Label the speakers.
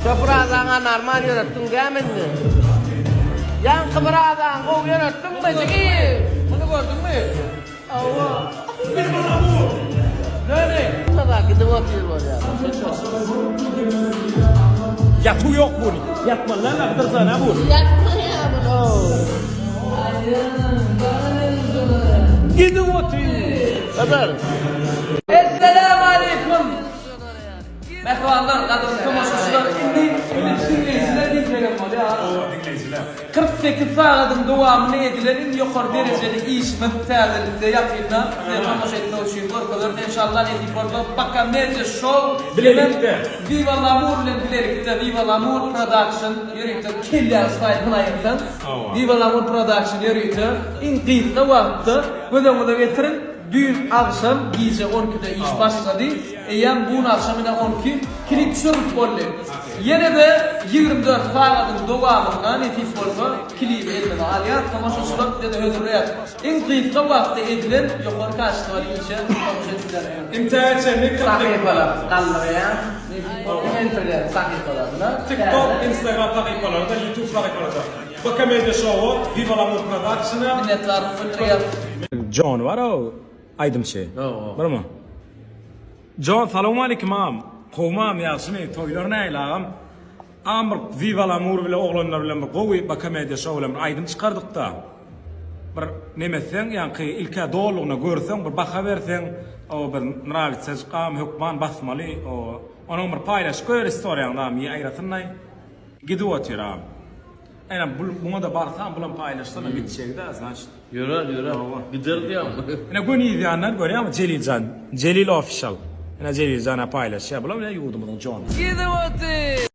Speaker 1: Şo birazdaňa normal ýöretdiň dämi indi? Ýaňky birazdaň gowy ýöretdiňmi jigi?
Speaker 2: Muny gördüňmi?
Speaker 1: Hawa. Nöni? Bunda gidip otyr bolýar.
Speaker 3: Ýatuw ýok buny. Ýatmaly däl agdyrsana bu.
Speaker 1: Ýatmaýar bu.
Speaker 3: Gidip otyr.
Speaker 1: Gydyr.
Speaker 2: Esselamu aleýkum. Mähribanlar, gadyrly tomaşaçylar, indi indi diňleýjiler diýsegem bolýar.
Speaker 3: Hawa, diňleýjiler.
Speaker 2: 48 sagadyň dowamynda edilen iň ýokary derejeli işimiz täzelikde ýakynda size tomaşa etmek üçin görkezeris enşallah nesip bolsa Baka Media Show
Speaker 3: Bilelikde.
Speaker 2: Viva Lamur bilen bilelikde Viva Lamur Production ýörite kelläň slaýdyny aýyrsaň
Speaker 3: Hawa.
Speaker 2: Viva Lamur Production ýörite iň gysga wagtda göz öňüňize getiriň düýn agşam gije on ikide iş başlady eýýäm bu gün agşam ine on iki klip düşürilip boldy. Ýene-de 24 sagadyň dowamynda nesip bolsa klibi elimize alýas, tomaşaçylar size-de hödürleýäs. Iň gysga wagtda edilen ýokary kaçestwaly işe tomaşa edip bilersiňiz.
Speaker 3: Intäge çenli 48
Speaker 2: Sahypalar galdyrýan, nesip bolsa internet sahypalarynda
Speaker 3: TikTok, Instagram sahypalarda, YouTube sahypalarda. BK Media Show-a, Viva Lamur Production-a.
Speaker 2: Minnetdarlyk bildirýäs.
Speaker 3: Jon bar-ow aýdymçy. Birmi? Jon salowmalikim agam. Gowmy agam ýagşymy toýlar nähili agam. Agam bir Viva Lamur bile oglanlar bilen bir gowy BK Media Show bilen bir aýdym çykardykda. Bir neme etseň ýaňky ilkä dolugyna görseň bir baha berseň o bir nrawitsajyk agam hökman basmaly o onuň bir paýlaşyp goýber istoriýaňda agam aýratynlaý gidip otyr agam. Ene bul muňa-da barsam bulam paýlaşsana gitjegidä znaçit.
Speaker 1: Ýörer ýörer. Gider diýýäňmi?
Speaker 3: Ine göni ýazýanlar görýäňmi Jeliljan. Jelil official. Ine Jeliljan-a paýlaşýar. Bulam ine ýurdumyzyň Jony.
Speaker 2: Gidip otyr.